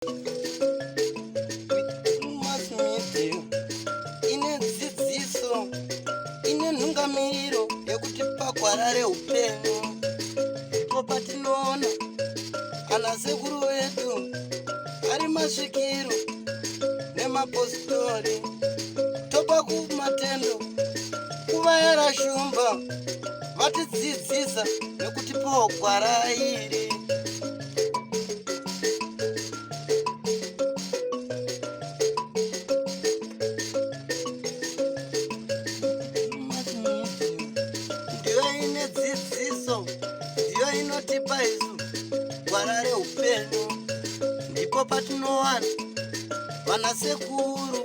Ine dzidziso, ine nhungamiro yekutipa gwara reupenyu. Ndipo patinoona ana sekuru vedu ari masvikiro nemapositori, topa kumatendo kuvayera shumba vatidzidzisa nekutipawo gwara iri. Ndiyo ine dzidziso, ndiyo inotipa isu gwara reupenyu. Ndipo patinowana vana sekuru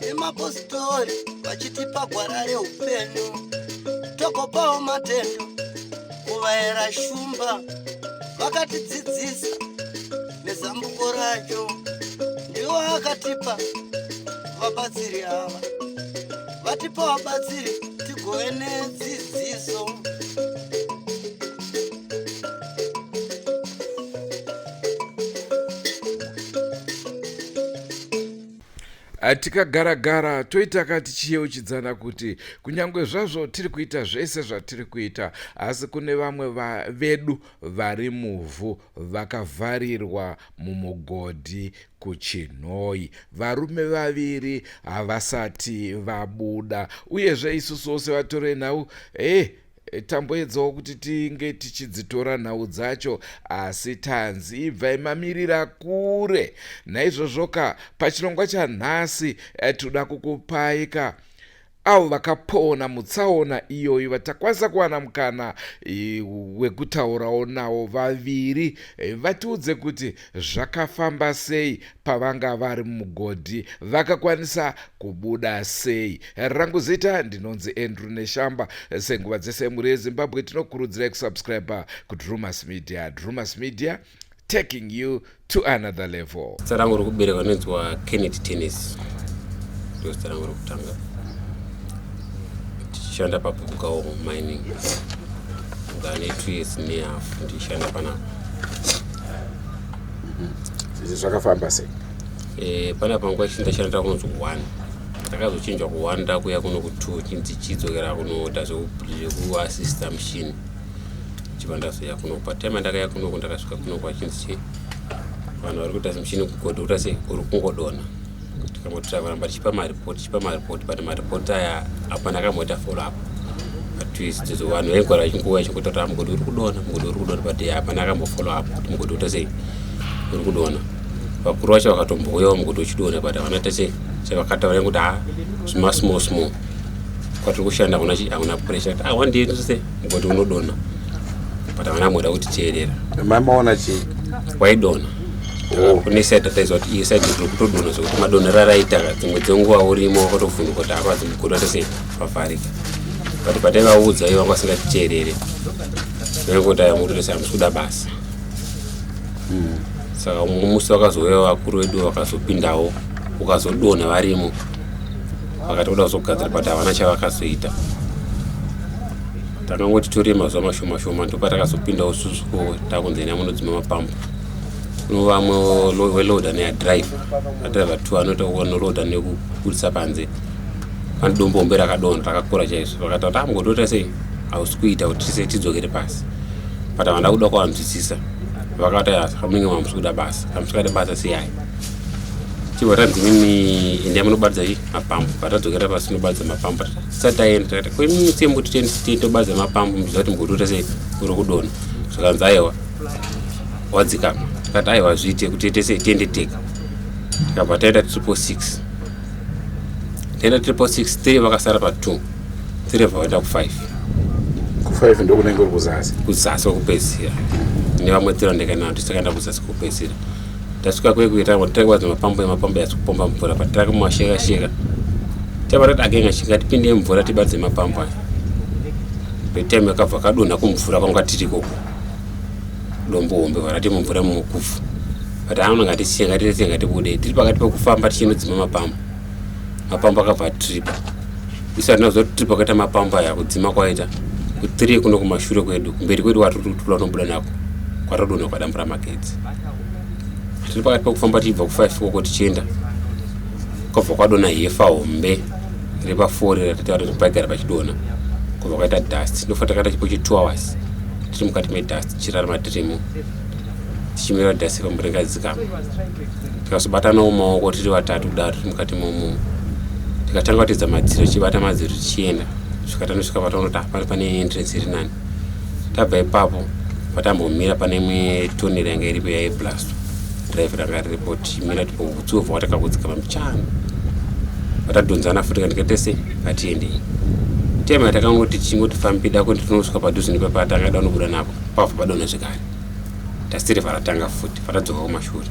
nemapositori vachitipa gwara reupenyu, togopawo matendo kuvaera shumba vakatidzidzisa nezambuko racho. Ndiwo akatipa vabatsiri ava, vatipa vabatsiri tigove nedzidziso. Tikagara-gara toita ka tichiyeuchidzana kuti kunyange zvazvo tiri kuita zvese zvatiri kuita, asi kune vamwe vedu vari muvhu vakavharirwa mumugodhi kuChinhoyi. Varume vaviri havasati vabuda. Uyezve isusuwo sevatori venhau, eh, tamboedzawo kuti tinge tichidzitora nhau dzacho, asi tanzi ibvai mamirira kure. Naizvozvoka pachirongwa chanhasi toda kukupai ka avo vakapona mutsaona iyoyi vatakwanisa kuwana mukana wekutaurawo navo vaviri, vatiudze kuti zvakafamba sei pavanga vari mumugodhi, vakakwanisa kubuda sei. Rangu zita ndinonzi Andrew Neshamba. Senguva dzese mhuri yeZimbabwe, tinokurudzirai kusubscribe kuDrumas Media. Drumas Media, taking you to another level. Zita rangu rokuberekwa rinonzwa Kenneth Tennis, ndo zita rangu rokutanga. Tichishanda paBukawo Mining, ndane 2 years nehalf ndichishanda panapa. Izvi zvakafamba sei? Panapa nguva chii ndashandira kunonzi 1, ndakazochinjwa ku1 ndakuya kuno ku2, chinzi chidzokera kunoita zvekuasista mushini. Chibva ndazoya kuno. Patime ndakaya kunoku, ndakasvika kunoku achinzi chi vanhu vari kuita mushini kugodhi kuita sei, uri kungodonha. Tikangoti kuramba tichipa maripoti, tichipa maripoti, but maripoti aya hapana akamboita follow up. But vanhu vaingora vachingouya vachingoti kuti mugodhi uri kudonha, mugodhi uri kudonha, but hapana akambofollow up kuti mugodhi uita sei, uri kudonha. Vakuru vacho vakatombouyawo mugodhi uchidonha, but havana tese chavakataura, kuti ha, zvima small small, kwatiri kushanda hakuna chi, hakuna pressure. Ah, one day se mugodhi unodonha, but havana kumboda kutiteerera. Mamaona chii? Waidonha. Kune side tataiziva kuti iyi side tiri kutodonha, zvekuti madonhero araita dzimwe dzenguva urimo wakatovhunduka kuti apadzi mugodhi watese pavharika. But pataivaudza ivo vanga vasingatiteerere, vaingoti aya mutotese hamusi kuda basa. Saka umwe musi vakazouya vakuru vedu, vakazopindawo, ukazodonha varimo, vakati kuda kuzogadzira, but havana chavakazoita. Takangoti tore mazuva mashoma shoma, ndopatakazopindawo susu takunzi ena munodzima mapampu. Kuno vamwe weloader neadriver, adriver two anoita anoloader nekubudisa panze. Pane dombo hombe rakadonha rakakura chaizvo. Vakati kuti amugodota sei, hausi kuita kuti tise tidzokere pasi, but havana kuda kuvanzwisisa. Vakati munenge mamusi kuda basa, kamusikade basa siyai. Chibva tanzi mimi endai munobatidza chi mapampu. Patadzokera pasi tinobatidza mapampu, tisati taenda takati kwemimi siye muti tobatidza mapampu, muchiziva kuti mugodhi uta sei, uri kudonha. Zvakanzi aiwa, wadzikama. Tikati aiwa, zviite kuti tiite sei, tiende tega. Tikabva taenda 666, taenda 666, 3 vakasara pa2, 3 bva vaenda ku5. Ku5 ndokunenge uri kuzasi? Kuzasi kwekupedzisira, nevamwe tira ndakaenda, tisakaenda kuzasi kwekupedzisira. Tasvika kwekuita takabatidza mapambu, emapambu yasi kupomba mvura patiraka mumasheka sheka. Tava tati agenga chinga tipinde mvura tibatidze mapambu aya. Petime yakabva kadonha kumvura kwanga tiri ikoko, dombo hombe varati mumvura mumukufu. But aona ngatisiye, ngatisiye, ngatibude. Tiri pakati pekufamba tichinodzima mapambu, mapambu akabva atripa. Isu hatina kuziva kuti tripa kaita mapambu aya kudzima kwaita ku3 kuno kumashure kwedu, kumberi kwedu kwatiri kunobuda nako kwatodonha kwadambura magetsi. Tiri pakati pekufamba tichibva ku5 koko tichienda, kwabva kwadonha hefa hombe repafori ratati paigara pachidonha, kubva kwaita dust. Ndofa takaita chipo che2 hours tiri mukati medust, tichirarama tirimo, tichimira dust pamboringadzikama. Tikazobatanawo maoko tiri vatatu kudaro, tiri mukati momumo, tikatanga kutedza madziro, tichibata madziro tichienda svika tanosvika pataonoti hapana, pane entrance iri nani. Tabva ipapo patambomira pane imwe tonera yanga iripo yaiblasto, drive ranga riripo, tichimira tipo utsi hobva watakakudzika pamuchana, patadhonzana futi kandikaite se ngatiendei. Tema yatakangoti tichingoti fambida kuti tinosvika padhuze nepapatanga da unobuda napo, pabva padonha zvekare, dust ribva ratanga futi. Patadzoka kumashure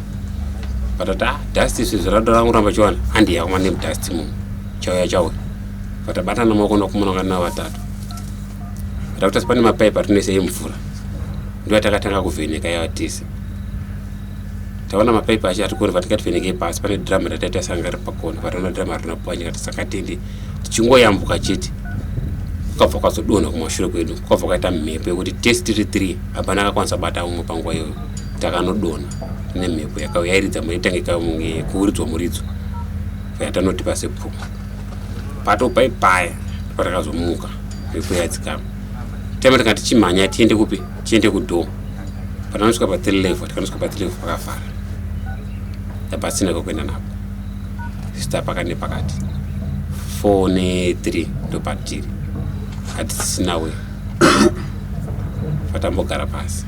patati, ah, dust izvi zvaradorangoramba chiwana handi yakuma nemudust mumu, chauya chauya. Patabatana maoko nokumona kana vatatu takuti pane mapaipi atinoisa emvura, ndo yatakatanga kuvheneka yavatese. Taona mapaipi acho atikoni, vatingativhenekei pasi pane dhiramu rataita sanga riri pakona. Pataona dhiramu harina kupwanyika, tisakatende tichingoyambuka chete, kwakabva kwazodonha kumashure kwedu, kwakabva kwaita mhepo yekuti tese tiri three hapana akakwanisa kubata umwe panguva iyoyo. Takanodonha nemhepo yakauya yairidza maitange kuuridzwa muridzo yatanoti pasi pu patopai paya. Patakazomuka mhepo yadzikama, tema tikati tichimhanya tiende kupi? Tiende kudoor. Patanosvika pa3 level, tikanosvika pa3 level pakavhara, hapasina kwekuenda napo. Sita pakati nepakati 4 ne3 ndopatiri, hatisisina we. Patambogara pasi,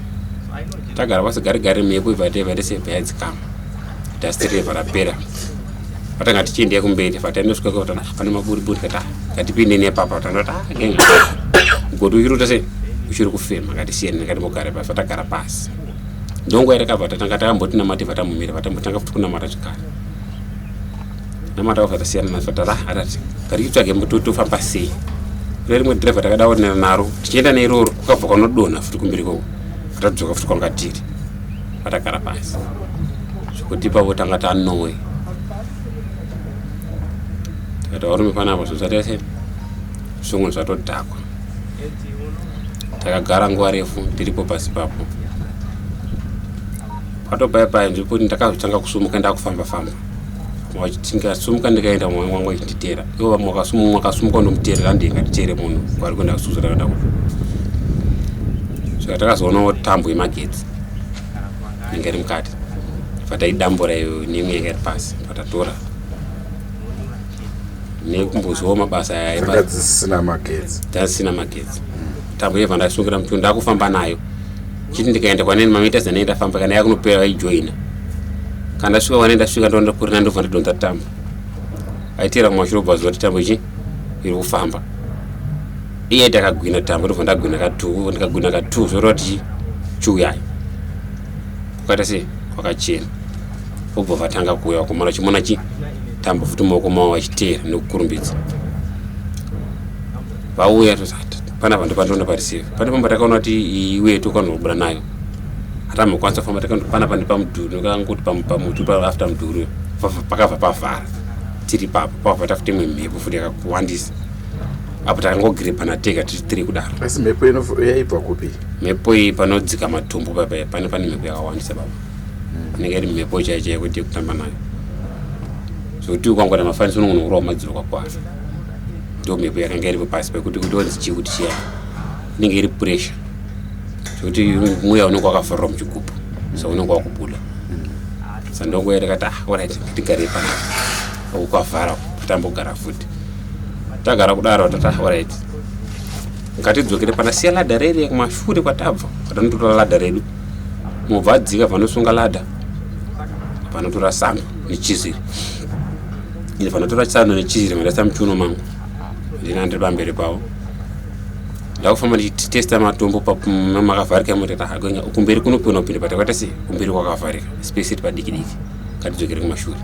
tagara pasi gari gari, mhepo ibva taibva yadzikama, dust ribva rapera. Patanga tichiendea kumberi, patainosvika kutana pane maburiburi, kati ngatipinde nepapa. Tanoti genga mugodi uchiri kuita sei? Uchiri kufema. Ngatisiyane, ngatimbogare pasi. Patagara pasi ndonguva yatakabva tatanga takamboti namate, vatambomira, vatambotanga futi kunamata zvekare. Namata vabva tasiyana nazvo, tara atati ngatichitsvage tofamba sei. Kune rimwe dhirevha takada kuonera naro, tichienda neiroro kwakabva kwanodonha futi kumberi koko, patadzoka futi kwanga tiri, patagara pasi zvekuti ipapo tanga tanowe. Tikati varume, panapa zvinhu zvaita sei? Zvimwe zvatodhakwa. Takagara nguva refu tiripo pasi papo. Patobaya paya ndipo ndakazotanga kusumuka, ndakufamba famba, ndikasumuka ndikaenda, mumwe wangu achinditeera. Ivo vamwe vakasumuka ndomuteerera, handei ngatitere munhu vari kuenda kusuza. Takada kuti saka takazoonawo tambo yemagetsi inenge iri mukati, pataidambura iyo neimwe yanga iri pasi, patatora nekumbozwawo mabasa aya. Dzanga dzisina magetsi? Dzasina magetsi. Tambo yebva ndasungira muchiuno, ndakufamba nayo chiti ndikaenda kwaneni mameters anenge ndafamba, kana yakunopera vaijoina. Kana ndasvika kwaneni, ndasvika ndoenda kurina, ndobva ndadhonza tambo aitera kumashure, obva zuva kuti tambo ichi iri kufamba. Iye takagwina tambo, ndobva ndagwina ka2, ndikagwina ka2, zvoreva kuti chiuyai kwakaita sei? Kwakachena. Vobva vatanga kuuya vakomana, vachimona chi tambo futi mumaoko mavo, vachiteera nekukurumbidza. Vauya panapa ndo pari safe. Pane pamba takaona kuti iwe tokwanisa kubuda nayo, hatambokwanisa kufamba. Panapa ndepamudhuri, ndokangoti pamuti after mudhuri pakabva pavhara. Tiri papo pakabva tafuti imwe mhepo futi yakawandisa apo, takangogiripana tega tiri tiri kudaro. Asi mhepo yaibva kupi? Mhepo iyi panodzika matombo papa pane mhepo yakawandisa baba, inenge iri mhepo chaiyo chaiyo kuti yekutamba nayo, zvokuti ukangoita mafaniso unogona kurova madziro kwakwara. Ndo mhepo yakanga iripo pasi pekuti kuti onzi chii kuti chiya, inenge iri pressure zvekuti mweya unenge wakavharirwa muchigubhu, so unenge wakubuda. Saka ndonguva yatakati, ah, alright, ngatigarei panapa ukwavhara. Tambogara futi, tagara kudaro, tati, ah, alright, ngatidzokere panasiya ladder rere kumashure kwatabva, patanotora ladder redu. Mobva adzika, panosunga ladder, panotora sando nechiziri. Ine panotora sando nechiziri, mandaisa muchiuno mangu, ndina ndiri pamberi pavo, ndakufamba ndichitesta matombo makavharika. Motata kumberi kunopinda kupinda patakaita sei, kumberi kwakavharika, space iri padiki diki, ngatidzokere kumashure.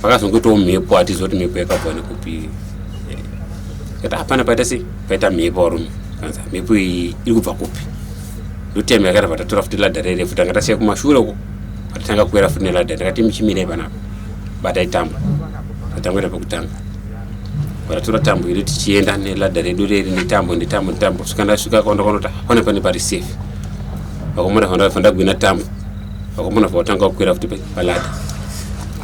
Pakazongoitawo mhepo, hatiziva kuti mhepo yakabva nekupi. Kati hapana paita sei, paita mhepo varume, kanza mhepo iyi iri kubva kupi? Ndotime yakati patatora futi ladder rere futi, anga tasiya kumashure uko, patatanga kukwira futi neladder. Ndakati muchimirei panapa, batai tambo. Tatangoita pekutanga, patatora tambo iri tichienda neladder redu reri, netambo, netambo, netambo, svika ndasvika kwanda kwanota pane pari safe. Vakomana vandagwina tambo. Vakomana vatanga kukwira futi paladder.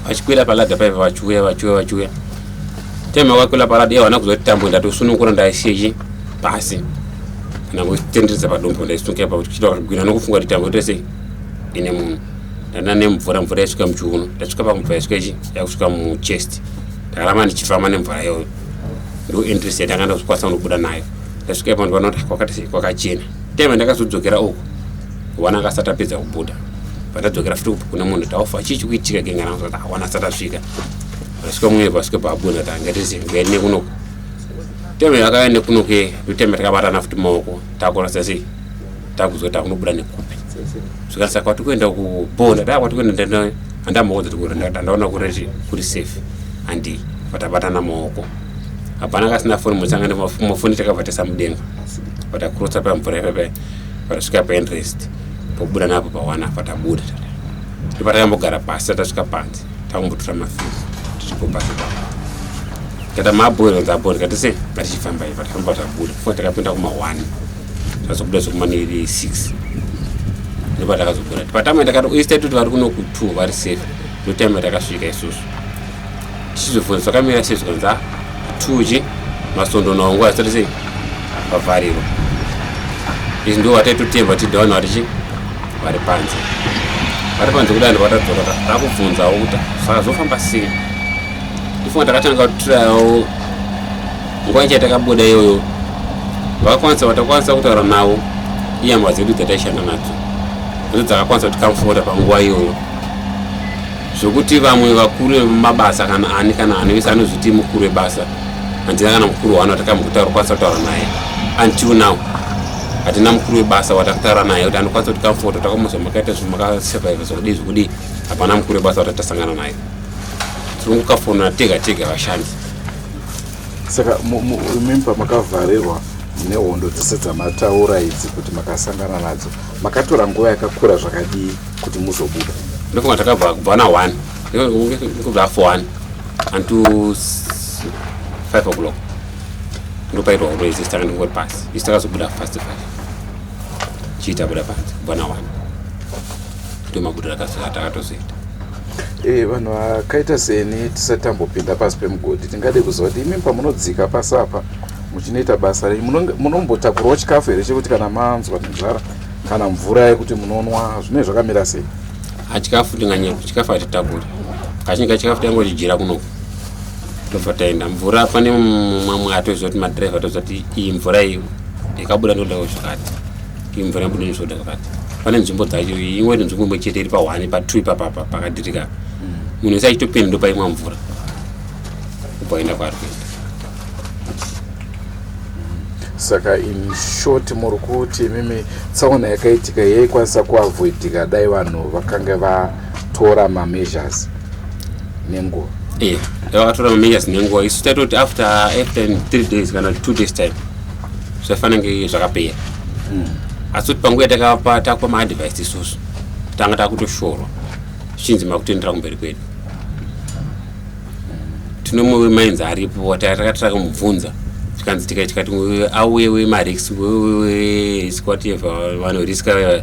Vachikwira paladder paipa, vachiuya, vachiuya, vachiuya. Time vakakwira paladder, iye havana kuzoti tambo ndatosunungura, ndaisiye pasi kana kutenderedza padombo. Ndaisungira pakuti chida kugwina nokufunga kuti tambo ite sei ine munhu. Ndanda nemvura, mvura yaisvika muchiuno. Ndasvika pamvura yaisvika ichi yakusvika muchest. Ndakaramba ndichifamba nemvura iyoyo, ndo entrance yandanga ndazokwanisa kunobuda nayo. Ndasvika ipo ndikaona kuti kwakati sei, kwakachena. Time ndakazodzokera uku, wana akasati apedza kubuda. Pandadzokera futi kune munhu, taufa chii chikuitika genga rangu? Kuti wana asati asvika, vasvika mumwe, vasvika pabuda, tangatisi ngaende kunoku. Time yakaenda kunoku, ndotime takabatana futi maoko, takurasa sei, takuzwa takunobuda nekupi. Zvikanisa kwati kuenda kubonda da kwati kuenda handamboudza kuti ndaona kuri kuri safe handi. Vatabatana maoko, hapana kasina foni, mutsangane mafoni, takabva taisa mudenga, vatakurosa pamvura ipapa, vatasvika paentrance pobuda napo pawana, patabuda ndopatakambogara pasi. Tatasvika panze, takumbotora mafiro tichipo pasi papo, tata mabhori abhori kati se ngatichifamba. Patafamba tabuda fo, takapinda kuma1, tazobuda zvekumaniri 6, ndopatakazogura patama. Takati isi taitoti vari kuno ku2 vari safe. Ndotime takasvika isusu tichizobvunza zvakamira sei, zvikanzi a 2 chi masondo naongo asati sei pavharirwa. Izvi ndo vataitotemba tidha vanhu vari chi vari panze, vari panze kudai. Ndo vatadzoka takubvunzawo kuti saka zvofamba sei. Ndifunga takatanga kutirawo nguva icha takabuda iyoyo, vakakwanisa, vatakwanisa kutaura navo ihama dzedu dzataishanda nadzo, ndidzo dzakakwanisa kutikamfota panguva iyoyo. Zvokuti vamwe vakuru vemabasa kana ani kana ani wese anozviti mukuru webasa, handina kana mukuru wano watakambotaura kwanisa kutaura naye. Until now hatina mukuru webasa watakutaura naye kuti anokwanisa kuti comfort, takamuza makaita zvinhu, makasurvive zvokudii zvokudii. Hapana mukuru webasa watatasangana naye, tiri kungokafonera tega tega vashandi. Saka imimi pamakavharirwa nehondo dzese dzamataura idzi kuti makasangana nadzo, makatora nguva yakakura zvakadii kuti muzobuda? Ndofunga takabva kubva na 1, kubva for 1 until 5 o'clock, ndopaitwa hondo idzi. Tanga ndingori pasi isi, takazobuda past 5, chiita buda panze kubva na 1, ndo mabudiro takatozoita. Vanhu vakaita seni tisati tambopinda pasi pemugodhi, tingade kuziva kuti imi pamunodzika pasi apa muchinoita basa renyu, munombotakurawo chikafu here chekuti kana manzwa nenzara, kana mvura yekuti munonwa? Zvinenge zvakamira sei? Hachikafu tinganyepo, chikafu hatitakuri. Kazhinji kachikafu tangochijira kunoku, tobva taenda. Mvura pane mamwe atoziva kuti madhiraivha atoziva kuti iyi mvura iyi yakabuda ndoda zvakati, iyi mvura yabuda nezvoda zvakati. Pane nzvimbo dzacho, imweni nzvimbo imwe chete iri pa1 pa2 ipapapa pakadhirika, munhu wese achitopinda ndopaimwa mvura, ubva waenda kwaari kuenda. Saka in short muri kuti imimi tsaona yakaitika yaikwanisa kuavoidika dai vanhu vakanga vatora mameasures nenguva? Iya, vakatora mameasures nenguva. Isu taitoti after 3 days kana 2 days time zvaifanira kunge zvakapera, asi kuti panguva yatakapa takupa maadvice isusu, tanga takutoshorwa zvichinzi makutoendera kumberi kwedu. Tine mumwe wemainzi aripo takatira kumubvunza, tikanzi tikati auye wemarisk, werisk whatever, vanoriska,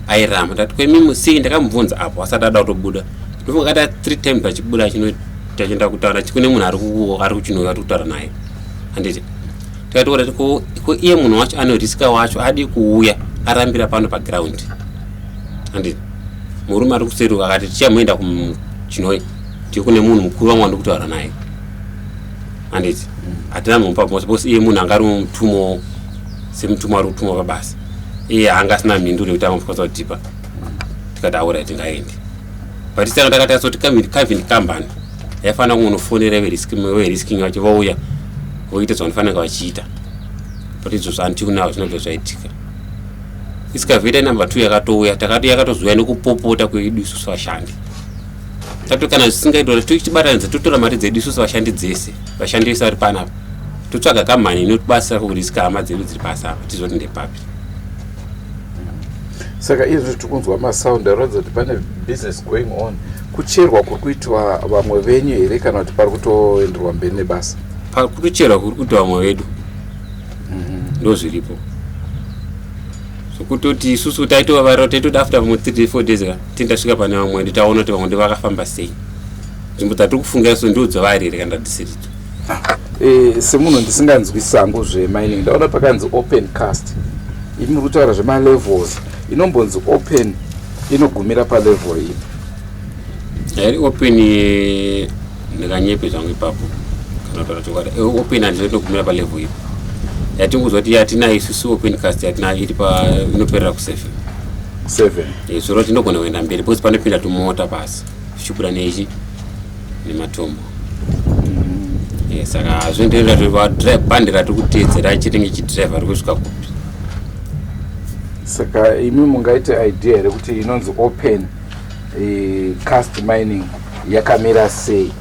airamba. Ndati kwemimi sei? Ndakamubvunza apo asati ada kutobuda. Ndofunga kata three times achibuda achienda kutaura kune munhu ari kuchinouya ari kutaura naye, handiti? Tikati ora ko iye munhu wacho anoriska wacho adi kuuya, arambira pano paground, handiti? Murume ari kuseruka akati tichamuenda kuchinoi, tiri kune munhu mukuru wangu wandiri kutaura naye, handiti? Hatina mumupa because iye munhu anga ari mutumo, semutumo ari kutumwa pabasa, iye anga asina mhinduro yekuti angakwanisa kutipa. Tikati aura tingaendi, but tanga takatarisa kuti Cavin company yaifanira kungonofonera verisking vacho, vouya voita zvavanofanira vachiita, but izvozvo until now zvinobva zvaitika. Excavator number 2 yakatouya, takati yakatozouya nekupopota kwedu isusu vashandi. Tati kana zvisingaiti, tichibatanidza, totora mari dzedu isusu vashandi dzese, vashandi vese vari panapa, totsvaga kambani inotibatsira kuriska hama dzedu dziri pasi apa, tizoti ndepapi. Saka izvi tiri kunzwa masound aratidza kuti pane business going on. Kucherwa kuri kuitwa vamwe venyu here, kana kuti pari kutoenderwa mberi nebasa? Kutocherwa kuri kuitwa vamwe vedu, ndo zviripo. Kutoti isusu taitovavarira, taitoti after vamwe 3 4 days ka tindasvika pane vamwe edu, taona kuti vamwe ndovakafamba sei. Nzvimbo dzatiri kufunga isu ndo dzavari here kana tisiridzo? Semunhu ndisinganzwisisi hangu zvemining, ndaona pakanzi open cast. Imi muri kutaura zvemalevels, inombonzi open inogumira palevel ipi? Yairi open, ndikanyepe zvangu ipapo kana kutaura chokwadi. Open handinotogumira palevel ipi yatinguzwa kuti yatinayo isusu. Open cast yatinayo iri pa inoperera ku7. 7. Zvoreva tinogona kuenda mberi because panopinda tumota pasi zvichibuda nechi nematombo. Saka zvindoenda bhandi ratiri kuteedzera chinenge chidhiraivha ri kusvika kupi. Saka imi mungaite idea here kuti inonzi open cast mining yakamira sei?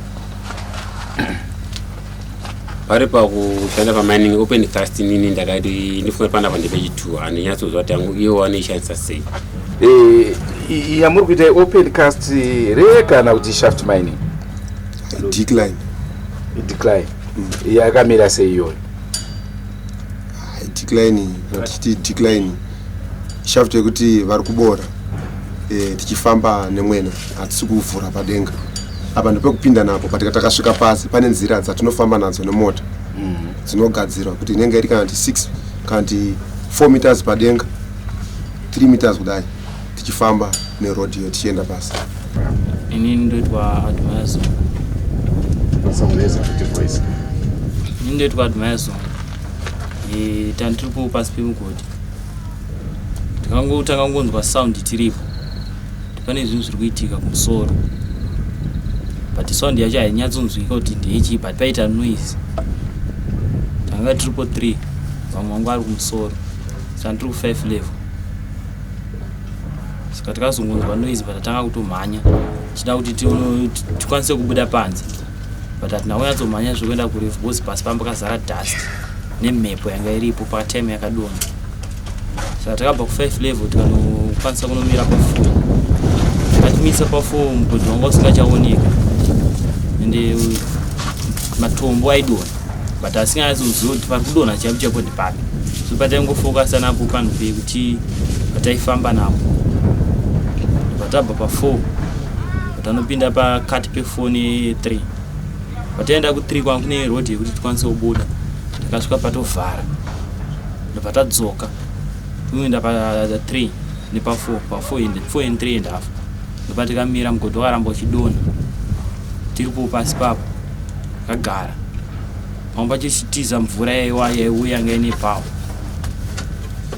Pari pakushanda pamining, open cast, nini ndakati ndifunga panapa ndepechi2, handinyatsozwa kuti yangu iwo vanoishandisa sei. Yamuri kuita open cast here kana kuti shaft mining? Decline. Decline yakamira sei iyoyo? Decline, kana tichiti decline shaft yekuti vari kubora, tichifamba nemwena, hatisi kuvhura padenga apa, ndepekupinda napo patika takasvika pasi. Pane nzira dzatinofamba nadzo nemota dzinogadzirwa kuti inenge iri kana kuti 6 kana kuti 4 meters padenga, 3 meters kudai, tichifamba neroad iyo tichienda pasi. Inini ndoitwa Admire Zungu. Vasamureza kuti voice. Inini ndoitwa Admire Zungu. Tandiripo pasi pemugodhi, takangotanga kungonzwa sound tiripo kuti pane zvinhu zviri kuitika kumusoro, but sound yacho hainyatsonzwika kuti ndeyechii, but paita noise. Tanga tiripo 3, vamwe vangu vari kumusoro, saka ndiri ku5 level. Saka takazongonzwa noise, but tatanga kutomhanya tichida kuti tikwanise kubuda panze, but hatina kunyatsomhanya zvekuenda kurefu because pasi pamba pakazara dust nemhepo yanga iripo patime yakadonha. Saka takabva ku5 level tikanokwanisa kunomira pa4. Takatimisa pa4, mugodhi wanga usingachaoneka ende matombo aidonha, but asinganyatsoziva kuti pari kudonha chaipo chaipo ndipapi. So pataingofokasa napo panhu pekuti pataifamba napo, patabva pa4 patanopinda pakati pe4 ne3, pataenda ku3 kwangu kune road yekuti tikwanise kubuda, takasvika patovhara, ndobva tadzoka toenda pa3 nepa4, pa4 and 4 and 3 and half, ndopa tikamira. Mugodhi wakaramba uchidonha tiripo pasi papo, takagara pamwe pacho ichitiza mvura yaiwa yaiuya yanga ine power.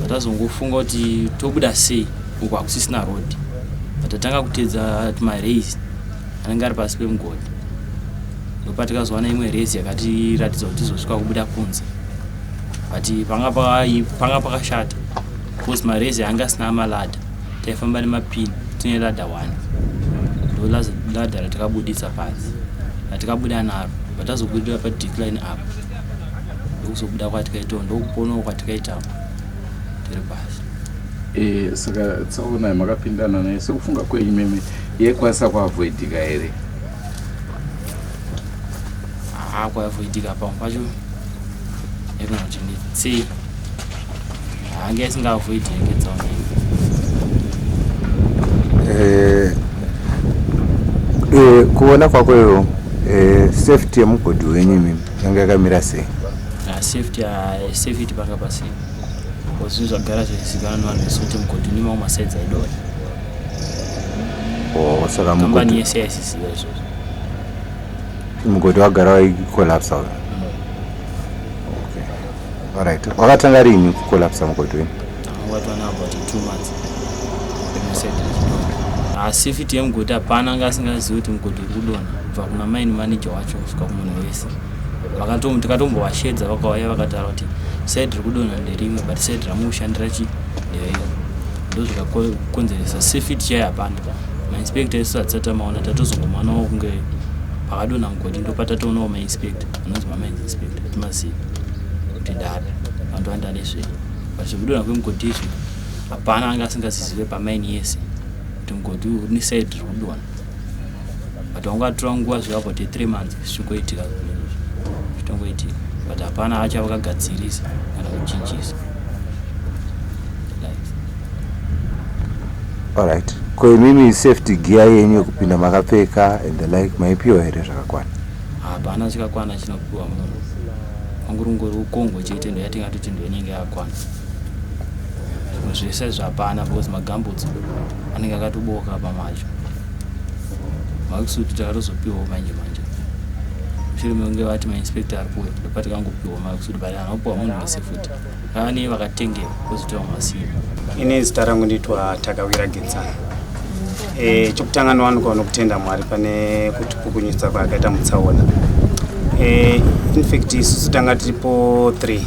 Patazongofunga kuti tobuda sei uku, hakusisina road, patatanga kuteedza tumaraise anenge ari pasi pemugodhi, ndopatikazowana imwe raise yakatiratidza kuti tizosvika kubuda kunze, but panga pakashata because maraise anga asina maladder, taifamba nemapini. Tine ladder 1, ndo ladder ratakabudisa panze, ratikabuda naro. Patazobudira padecline apa, ndokuzobuda kwatikaitawo, ndokuponawo kwatikaitawo tiri pasi. Saka tsaona makapindana naye, sekufunga kwenyu mimi, yaikwanisa kuavoidika here? Haa, kuavoidika pamwe pacho yaigona kuti netsei, hange isingaavoidike tsaona iyi. Kuona kwako iwo, safety yemugodhi wenyu imimi yanga yakamira sei? Ah, safety, safety panga pasina because zvinhu zvagara zvaizivikanwa nevanhu vese kuti mugodhi une mamwe masides aidonha. Oh, saka kambani mugodhi yese yaisiziva izvozvo. Mugodhi wagara waikolapsa uyo? Okay, alright. Wakatanga rini kukolapsa mugodhi wenyu? Angatwana about 2 months side richidonha. Ah, safety yemugodhi hapana anga asingazivi kuti mugodhi uri kudonha, kubva kuna mine manager wacho kusvika kumunhu wese. Tikatombovashedza, vakauya vakataura kuti side riri kudonha nderimwe, but side ramukushandira chi nderimwe. Ndo zvikakonzeresa safety chaiyo hapana. Mainspector isu hatisati tamaona, tatozongomanawo kunge pakadonha mugodhi, ndo patatoonawo mainspector anonzi mamines inspector, hatimazivi kuti ndapi vanhu vanda nezvei, but zvekudonha kwemugodhi izvi hapana anga asingazizive pamaini yese kuti mugodhi uyu une side riri kudonha, but wangatora nguva zve about 3 months zvichingoitika, zvichitongoitika, but hapana hacho vakagadzirisa kana kuchinjisa. Alright, ko imimi safety gear yenyu yekupinda makapfeka and the like maipiwa here zvakakwana? Hapana chakakwana chinopiwa munhu, wangurungori ukongo chete ndo yatingatoti ndo inenge yakakwana. Zvimwe zvese zvapana because magumboots anenge akatoboka pamacho. Maworksuit takatozopiwawo manje manje mushure mekunge vati mainspector ari kuuya, ndopatikangopiwa maworksuit, but anopiwa munhu wese futi vane vakatengewa kwozotiwa masina. Ini zita rangu nditwa Takawira Getsana. Chokutanga nowanikwa nokutenda Mwari pane kutipukunyutsa kwaakaita mutsaona. In fact isusu tanga tiripo 3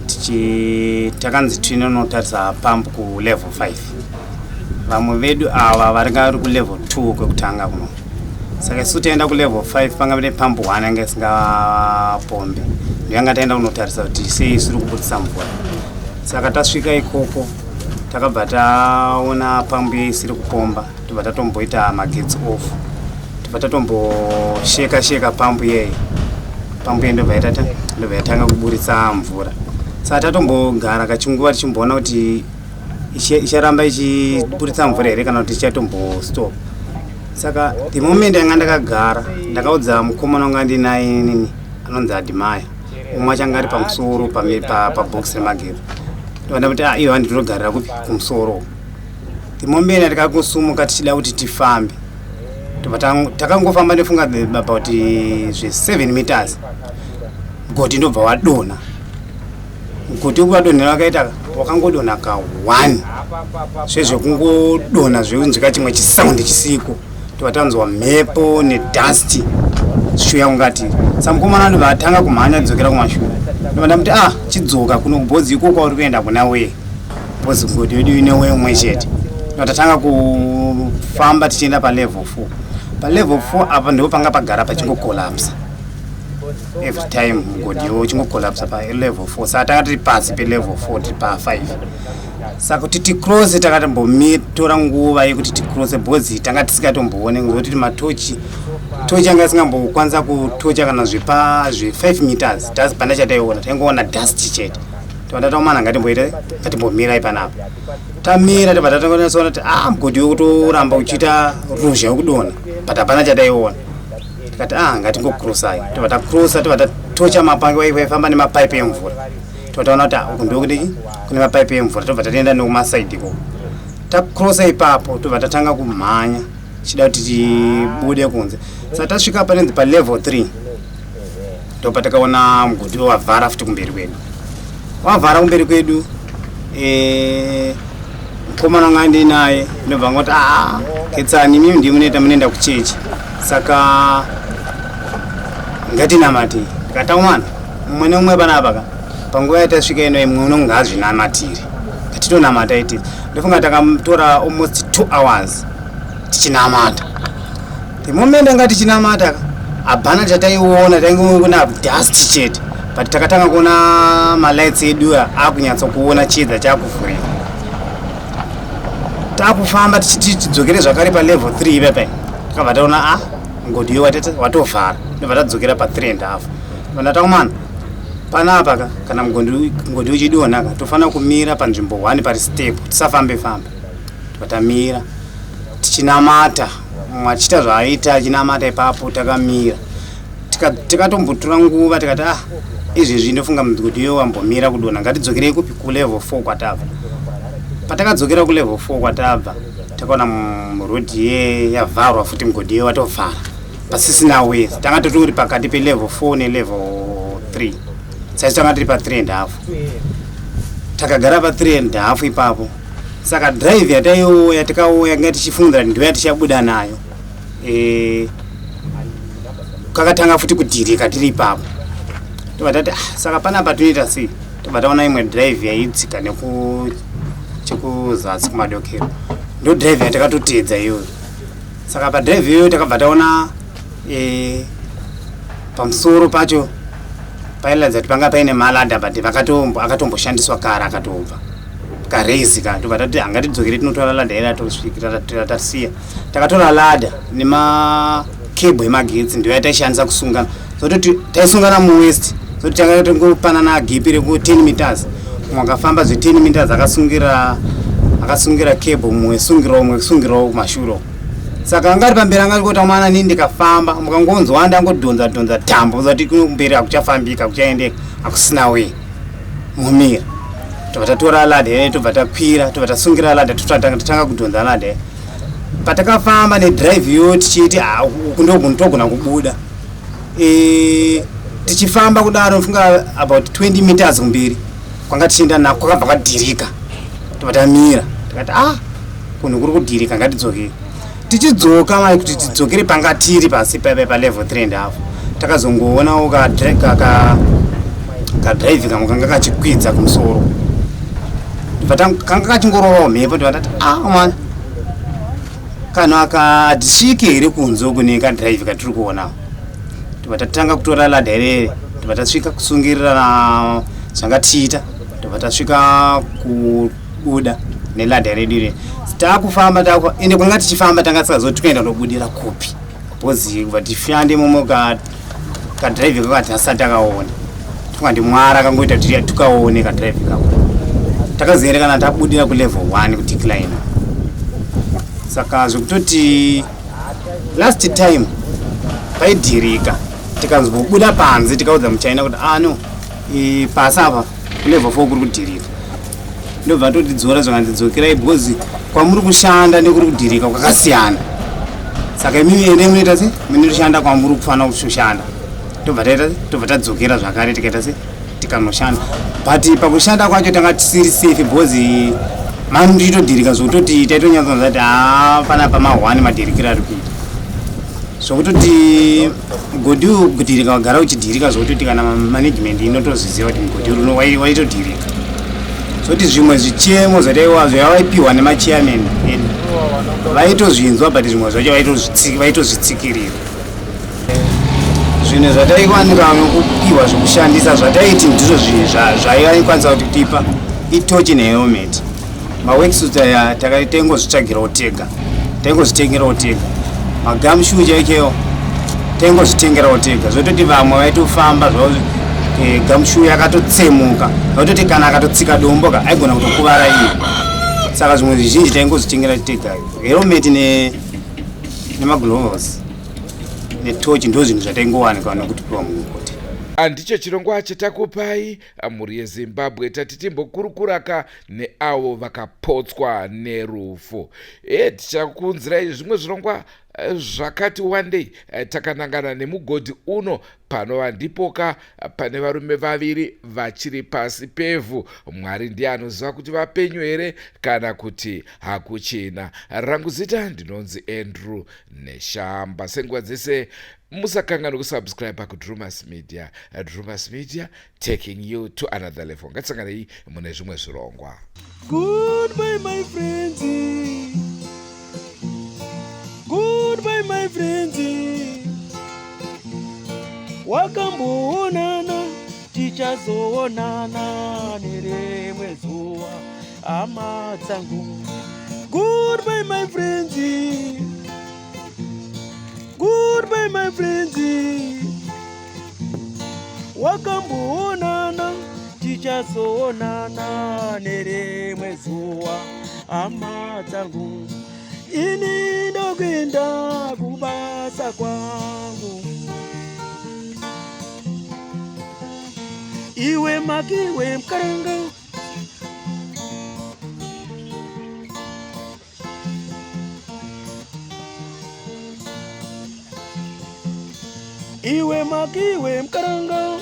tichi takanzi tinonotarisa pump kulevel 5. Vamwe vedu ava varinga vari kulevel 2 kwekutanga kuno. Saka isusu taenda kulevel 5, panga pane pump 1 yanga isingapombe, ndoyanga taenda kunotarisa kuti sei isiri kubudisa mvura. Saka tasvika ikoko takabva taona pambu isiri kupomba, tobva tatomboita magetsi off, tobva tatombosheka sheka pambu iyeye. Pambu iye ndobva yaitata, ndobva yatanga kuburitsa mvura. Saka tatombogara kachinguva tichimboona kuti icharamba ichiburitsa mvura here kana kuti ichatombostop. Saka the moment yanga ndakagara, ndakaudza mukomana wanga ndinaye nini anonzi Adimaya, umwe achanga ari pamusoro pabhokisi remagetsi. Ndobva kuti, "Ah, iyo handinogarira kupi kumusoro." The moment yatikakusumuka tichida kuti tifambe, tobva takangofamba nefunga about zve 7 meters, mugodi ndobva wadonha. Mugodi wadonhera wakaita wakangodonha ka 1 zvezvekungodonha zvekunzwika chimwe chisaundi chisiko. Tobva tanzwa mhepo nedust zvichiuya kungati. Samukomana ndobva atanga kumhanya dzokera kumashure. Ndobva ndamuti, "Ah, chidzoka kuno kubhodzi iko kwauri kuenda kuna wee bhodzi, mugodi wedu ine wee umwe chete." Ndobva tatanga kufamba tichienda palevel 4. Palevel 4 apa ndipo panga pagara pachingokolapsa every time, mugodhiwo uchingokolapsa palevel 4. Saka tanga tiri pasi pelevel 4, tiri pa5. Saka kuti tikrose takatombotora nguva yekuti tikrose bhodzi tanga tisingatomboone ngekuti matochi tochi anga isingambokwanisa kutocha kana zvepa zve5 meters dust pana chataiona, taingoona dust chete. Tobva tataumana, ngatimboita ngatimbomirai panapa. Tamira, tobva tatangonasoona kuti, ah, mugodhi wekutoramba uchiita ruzha wekudonha, but hapana chataiona. Tikati, "Ah, ngatingokrosai." Tobva takrosa, tobva tatocha waifamba nemapaipi emvura. Tobva taona kuti, ah, uku ndokudiki kune mapaipi emvura. Tobva tatoenda nekumasaidi ikoko. Takrosa ipapo, tobva tatanga kumhanya tichida kuti tibude kunze. Saka tasvika panenzi palevel 3, ndopa takaona mugodhi wavhara futi kumberi kwedu, wavhara kumberi kwedu. Mukomana wanga ndinaye ndobva ngoti, "Aa, Ketsani, imimi ndii munoita munoenda kuchechi, saka ngatinamate." Ndikataumana mumwe neumwe panapa ka panguva yatasvika ino, imwe unonge azvinamatire, ngatitonamata iti. Ndofunga takatora almost 2 hours tichinamata. The moment anga tichinamata ka, hapana chataiona, taingoona dust chete, but takatanga kuona malights edu akunyatsokuona chiedza chakuvhurika. Takufamba tichiti tidzokere zvakare palevel 3 ipapai, takabva taona, a, mugodhi uyo watovhara. Ndobva tadzokera pa3 and half. Ndobva takumana panapa ka, kana mugodhi uchidonha ka, tofanira kumira panzvimbo 1 pari step, tisafambe fambe. Tobva tamira tichinamata, mumwe achiita zvaaita achinamata ipapo takamira. Tikatombotora nguva, tikati, "Ah, izvezvi ndofunga mugodhi uyo wambomira kudonha, ngatidzokerei kupi kulevel 4 kwatabva." Patakadzokera kulevel 4 kwatabva, takaona rodhi ye yavharwa futi, mugodhi ye watovhara, pasisina way. Tanga totori pakati pelevel 4 nelevel 3, saisu tanga tiri pa3 and half, takagara pa3 and half ipapo. Saka drive yataiuya tikauya nga tichifungira kuti ndiyo yatichabuda nayo, kakatanga futi kudhirika tiri ipapo. Tobva tati, "Ah, saka panapa tinoita sei?" Tobva taona imwe drive yaidzika nechekuzasi kumadokero, ndo drive yatakatoteedza iyoyo. Saka padrive iyoyo takabva taona pamusoro pacho pairatidza kuti panga paine maladder, but akatomboshandiswa kare, akatobva karaisi ka. Tobva tati, "Hangatidzokere tinotora ladder ira tosvikira tasiya." Takatora ladder nemakebho emagetsi, ndiyo yataishandisa kusungana. Zototi taisungana muwaist, zoti tanga tongopanana gap reku 10 meters. Mumwe akafamba zve 10 meters akasungira. Akasungira cable mumwe sungirawo mumwe sungirawo kumashure uko. Saka anga ari pamberi anga achingoti amana nini ndikafamba mukangonzwa ndangodhonza dhonza tambo zati kumberi hakuchafambika hakuchaendeka hakusina way momira. Tobva tatora ladder here tobva takwira tobva tasungira ladder totanga kudhonza ladder. Patakafamba nedrive iyo tichiti ah, uku ndogona kubuda. E, tichifamba kudaro ndofunga about 20 meters kumberi kwanga tichienda nako kwakabva kwadhirika tobva tamira tikati ah kunhu kuri kudhirika ngatidzokere tichidzoka mai kuti tidzokere panga tiri pasi paipa palevel 3 and half takazongoonawo kadrive kamwe kanga kachikwidza kumusoro kanga kachingorovawo mhepo tobva tati ah mwana Kanhu aka hatisviki here kunze uku nekadrive katiri kuona tobva tatanga kutora ladha irere tobva tasvika kusungirira zvanga tichiita tobva tasvika kubuda neladha redu ire takufamba takufa ende kwanga tichifamba tanga tisingazoti tikuenda nobudira kupi because kubva tifande momo kadrive kako hatinasati takaona tofunga ndimwari akangoita kuti tukaone kadrive kako takazoenda kana tabudira kulevel 1 kudecline saka zvekutoti last time paidhirika tikanzwobuda panze tikaudza muchina kuti ano ah, pasi apa kulevel 4 kuri kudhirika ndobva totidzora zvakanzi dzokerai because kwamuri kushanda nekuri kudhirika kwakasiyana saka imimi endei munoita se munoshanda kwamuri kufanira kushanda tobva taita tobva tadzokera zvakare tikaita se tikanoshanda but pakushanda kwacho tanga tisiri safe because mani tichitodhirika zvekutoti taitonyatsoza kuti haa panapa mahwani madhirikiro ari kuita zvekutoti mugodhi uyu kudhirika wagara uchidhirika zvekutoti kana management inotozviziva kuti mugodhi uno waitodhirika zvoti zvimwe zvichemo zvataiwa zvavaipiwa nemachairman edu vaitozvinzwa but zvimwe zvacho vaitozvitsikirira zvinhu zvataikwanika nokupiwa zvekushandisa zvataiti ndizvo zvaivaikwanisa kuti tipa itochi nehelmet maworksuit aya taingozvitsvagirawo tega taingozvitengerawo tega magamshu chaichaiwo taingozvitengerawo tega zvototi vamwe vaitofamba zvavo eh, gamshu yakatotsemuka vaitoti kana akatotsika dombo ka aigona kutokuvara iye saka zvimwe zvizhinji taingozvitengera tega helmet nemagloves netochi ndo zvinhu zvataingowanikwa nokutipiwa mumugoti Handicho chirongwa chatakupai mhuri yeZimbabwe tati timbokurukuraka neavo vakapotswa nerufu. E, tichakuunzirai zvimwe zvirongwa eh, zvakati wandei eh, takanangana nemugodhi uno panova ndipoka pane varume vaviri vachiri pasi pevhu. Mwari ndiye anoziva kuti vapenyu here kana kuti hakuchina. Rangu zita ndinonzi Andrew Neshamba. Senguva dzese musakanganwe kusubscribe kuDrumas Media. Drumas Media taking you to another level. Ngatisanganei mune zvimwe zvirongwa. Goodbye my friends. Goodbye my friends. Wakamboonana tichazoonana nerimwe zuva hama dzangu. Goodbye my friends. Goodbye my friends. Wakamboonana tichazoonana nerimwe zuva hama dzangu. Ini ndokuenda kubasa kwangu. Iwe makiwe mkaranga Iwe makiwe mkaranga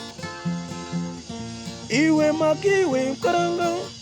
Iwe makiwe mkaranga.